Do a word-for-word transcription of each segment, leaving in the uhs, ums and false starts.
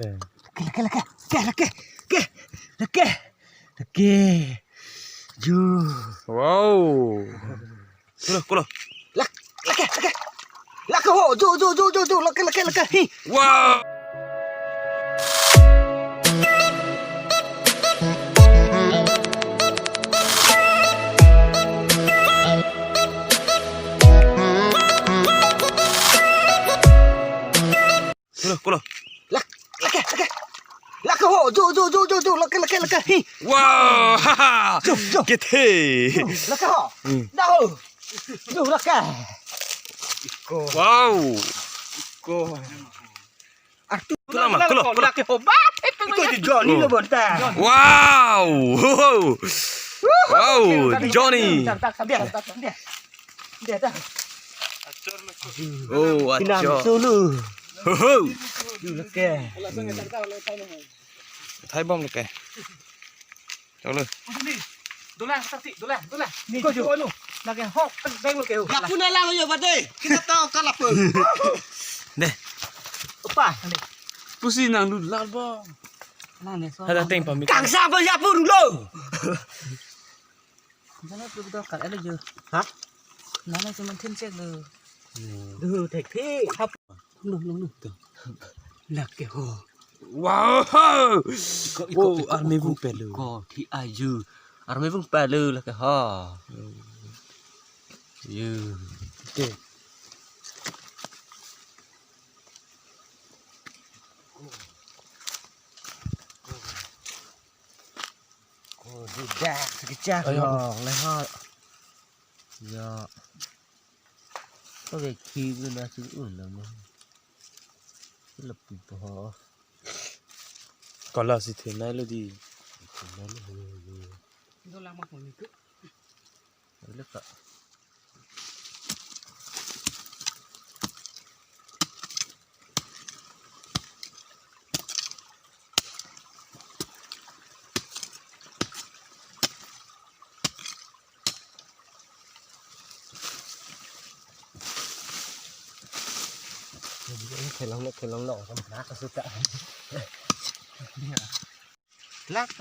Eh. Lake, lake, lake, lake, lake, lake, lake. Ju. Wow. Kulo, kulo. Lak, lake, lake. Lake ho, ju, ju, ju, ju, ju, lake, lake, lake. Hi. Wow. Kulo, kulo. Lak, lake, lake. Lake ho, ju, ju, ju, ju, ju, lake, lake, lake. Hi. Wow, haha. Ju, ju. Kethe. Ju, lake ho. Hmm. Dah ho. Ju, lake. Iko. Wow. Iko. Artu. Kulo ma, kulo, kulo. Lake ho, ba. Iko ju Johnny lo bonta. Wow. Ho, ho. Wow, Johnny. Dia, dia, dia. Oh, pinam acho. Sulu. Ho, ho. Ju, lake. Thai bom lake. Chalo. Dola, saksi, dola, dola. Ni ko ju. Lake hok, kan beng lo ke. Lapu na lang yo bade. Kita tahu kalau apa. Deh. Apa? Pusi nang dun lal bom. Nang ne so. Ada teng pamit. Kang sa ba ya pun lo. Nana tu dokar ada je. Ha? Nana cuma thin cek lo. Hmm. Duh, thek thek. Hap. No, no, no. Lake ho. Wow. Iko, iko, oh, iko, arme iko, bung pelu. Iko, thi aju. Arme bung pelu lake ho. Hmm. Yu. Oke. Ko dudak sekejap. Ayo. Lo, leho. Ya. Oke, ki guna si un nama. Lepi po. Kala si thenai lo di. Thenai lo. Itu lama pun itu. Ada tak? Thelong lo, thelong lo, kamu nak suka. Lak.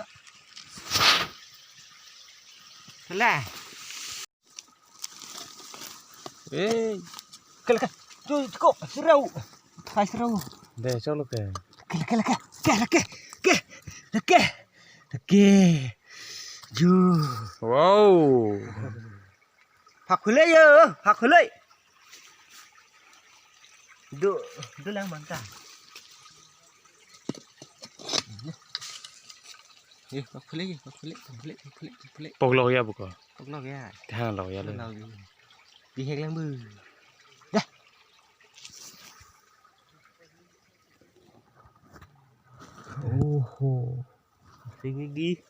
Lah. Eh. Ke, ke. Tu, ko, serau. Kai serau. Deh, chalo ke. Ke, ke, ke. Ke, ke, ke. Ke, ke. Ke. Ju. Wow. Phak khule yo, phak khule. Du, du lang bangka. Ye, phak khule, phak khule, phak khule, phak khule, phak khule. Poklok ya buko. Poklok ya. Thanglok ya lo. Thanglok ya. Bihek lang bu. Dah. Oho. Sing lagi.